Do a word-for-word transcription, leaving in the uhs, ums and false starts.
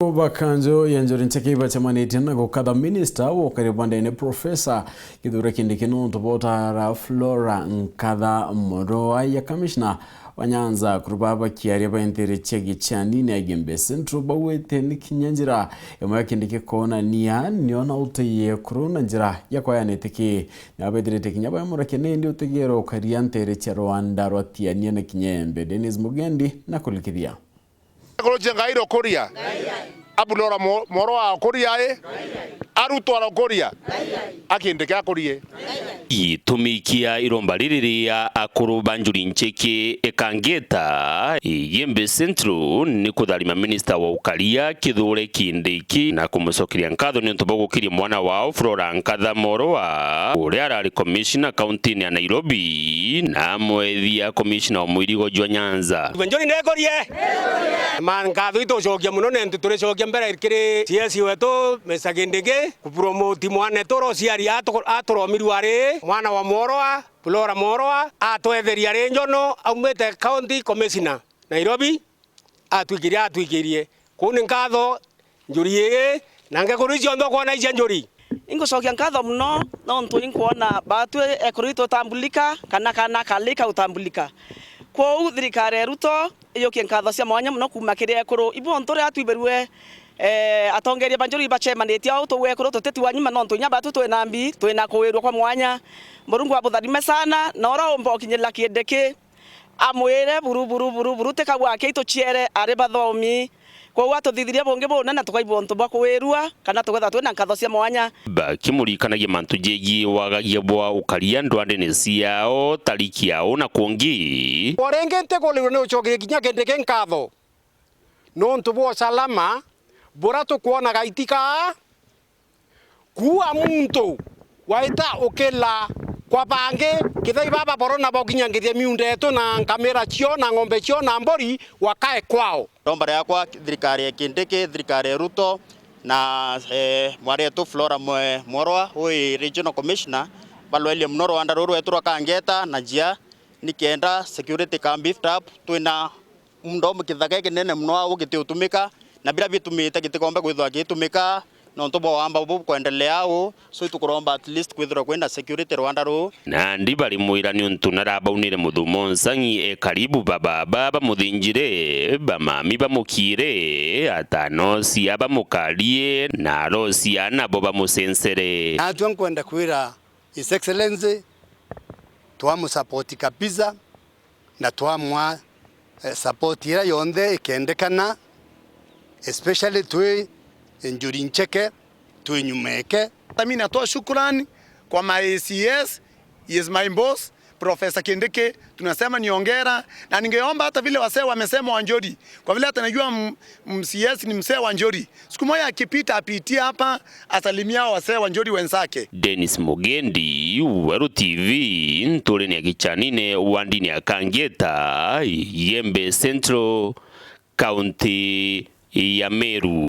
Bakanjo ya Njuri Ncheke ibacemanitie na gukatha minista wa ukari bwa ndene Professor Kithure Kindiki nontu bwa utara Flora Nkatha Moroa ya kamishna wa Nyanza. Akuru baa bakiaria ba ntere cia Gichani na Igembe Central baugite ni kinya njira imwe ya Kindiki kwonania niona uteiye akuru na njira ya kwayanite ki. Nabethirite kinya bayamurakia nindi utegero ukaria ntere cia Rwanda rwa Tiania na Kinyembe. Dennis Mugendi na kulikithia. Kurucia Ngai rukuria. Abulora mo-, moro wa kuria i. Arutwa rukuria. Akindi kia kurie. Itumikia iromba riri ria akuru ba Njuri Ncheke ikangeta Igembe Central ni kutharima minista wa ukaria Kithure Kindiki na kumucokeria nkatho ni untu bwa gukiria mwana wao Flora Nkatha Moroa uria arari komishina kauntini ya Nairobi na amwethia komishina wa muirigo jwa Nyanza. Njuri ndikurie. Ma nkatho itucokia muno, nentu turicokia mbere kiri C S wetu, Mister Kindiki, kupromoti mwanetu uria uciari atu-, aturomirwe ari mwana wa Moroa, Flora Moroa, atwetheria ari njono, aumite county commissioner Nairobi, atwikirie, atwikirie. Kuu ni nkatho Njuri ii, na ngekuru icio nthe ukwona icia Njuri. Ingucokia nkatho muno nontu inkwona batwi ekuru itu utambulika, kana kana kalika utambulika. Kwou thirikari ya Ruto ijukie nkatho cia mwanya muno kuuma kiri ekuru. Ibu untu uria atwibirue, eh, atongeria ba Njuri ibacemanitie au, tugwe ekuru tutitiwa nyuma nontu inya batwi twina mbi, twina kuwirua kwa mwanya. Murungu abutharime sana, na uria umba ukinyirira Kindiki, amwire buru, buru, buru, buru, tika gwake ituciere ari bathomi. Kwou atuthithirie bungi buna na tukaigua untu bwa kuwirua, kana tukethirwa twina nkatho cia mwanya. Bakimuririkanagia mantu jegii wagagia bwa ukaria ndwandene ciao, tariki yao na kungi. O ringi ntigurirwe ni ucokeria kinya Kindiki nkatho nontu bwa usalama buria tukwona gaitika. Kuua muntu waita ukila kwa bangi, kithai baba borona bokinyangithia miunda yetu na nkamira cio na ng'ombe cio na mburi wakae kwao. Romba riakwa thirikari ya Kindiki, thirikari ya Ruto na, eh, mwari wetu Flora Mwe-, Mworwa, ui regional commissioner, balwelie muno rwanda ruru rwetu rwa Kangeta na njia, nikenda security ka beefed up, twina muunda umu kithaka gikinene muno au giti utumika, na biria bitumite gitikombe kwithirwa gitumika nontu bwa wamba bubu kwendelea au, so itukuromba at least kwithirwa kwina security rwanda ruu. Nandi barimwira niuntu narabaunire muthumo nsang'i e karibu ba baba bamuthinjire, bamami bamukiire, atanocia bamukarie, na arocia nabo bamucensere. Natwe nkwenda kwira His Excellency, twamusupport kabisa na twamwa, eh, support iria yonthe ikendekana, especially twi Njuri Ncheke, twi nyuma eke. Mimi natoa shukrani kwa my C S, he is my boss, Professor Kindiki, tunasema ni hongera, na ningeomba hata vile wasee wamesema wa Njuri, kwa vile hata najua m-, m-, C S ni msee wa Njuri, siku moja akipita apitie hapa, asalimia wasee wa Njuri wenzake. Dennis Mugendi, Weru T V, nturene ya Gichanine, wandini ya Kangeta, Igembe Central, kaunti ya Meru.